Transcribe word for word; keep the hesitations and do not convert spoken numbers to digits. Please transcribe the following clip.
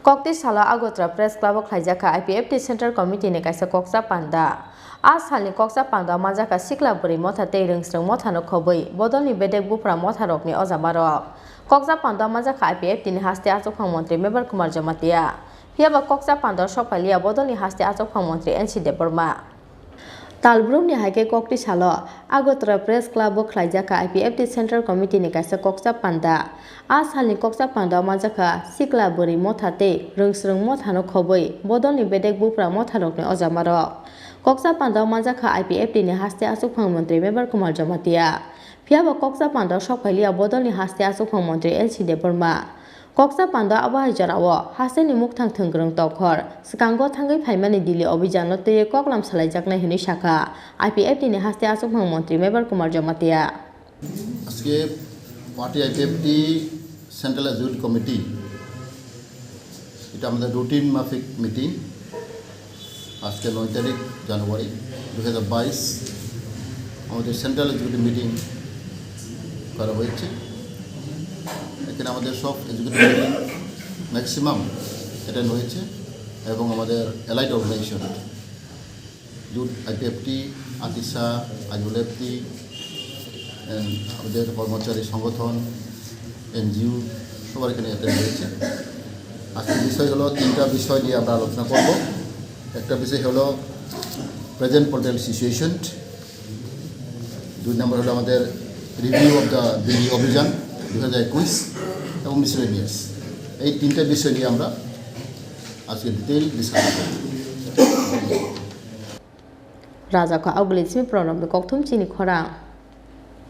Kokti salo Agartala Press Club o khlaijak kha I P F T Central Committee ni kaisa kokcha panda. A salni kokcha panda o manjak kha sikla bwrwi motha tei rwngsrwng mothano khobwi bodolni bedek bupra motharokni ojamarok. Kokcha panda o manjak kha I P F T ni haste achukphang montri Mebar Kumar Jamatia. Phiya ba kokcha panda o sok phailiya bodolni haste achukphang montri N C Debbarma. Talbrumni hai khe kokti salo Agartala Press Club o khlaijak kha I P F T Central Committee ni kaisa kokcha panda. A salni kokcha panda o manjak kha sikla bwrwi motha tei rwngsrwng mothano khobwi bodolni bedek bupra motharokni ojamarok. Kokcha panda o manjak kha I P F T ni haste achukphang montri Mebar Kumar Jamatia. Phiya ba kokcha panda o sok phailiya bodolni haste achukphang montri L C Debbarma. Kokcha panda abo hai jorao hasteni mukthang thwngkwrwng tongkhor swkango thangwi phaimani Delhi obhijano twiwi koklam salaijaknai hwnwi sakha I P F T ni haste achukphang montri Mebar Kumar Jamatia. আজকে party IPFT central executive committee, এটা আমাদের রুটিন মাফিক মিটিং। আজকে নয় তারিখ জানুয়ারি দুই হাজার বাইশ, আমাদের সেন্ট্রাল এক্সিকিউটিভ মিটিং করা হয়েছে। এখানে আমাদের সব এক্সিকিউটিভ মিটিং ম্যাক্সিমাম অ্যাটেন্ড হয়েছে এবং আমাদের অ্যালাইড অর্গানাইজেশন, জুট, আইপিএফটি, আতিসা, আইওএলএফটি, and আমাদের কর্মচারী সংগঠন, এনজিও, সবার এখানে অ্যাটেন্ড হয়েছে। আজকে বিষয় হলো, তিনটা বিষয় নিয়ে আমরা আলোচনা করব। একটা বিষয় হলো প্রেজেন্ট পলিটিক্যাল সিচুয়েশন, দুই নম্বর হলো আমাদের রিভিউ অফ দ্য দিল্লি অভিযান দুই হাজার একুশ এবং মিসেলেনিয়াস। এই তিনটা বিষয় নিয়ে আমরা আজকে ডিটেইল ডিসকাস করব। Raja kho August ni program ni kokthum chini khorang.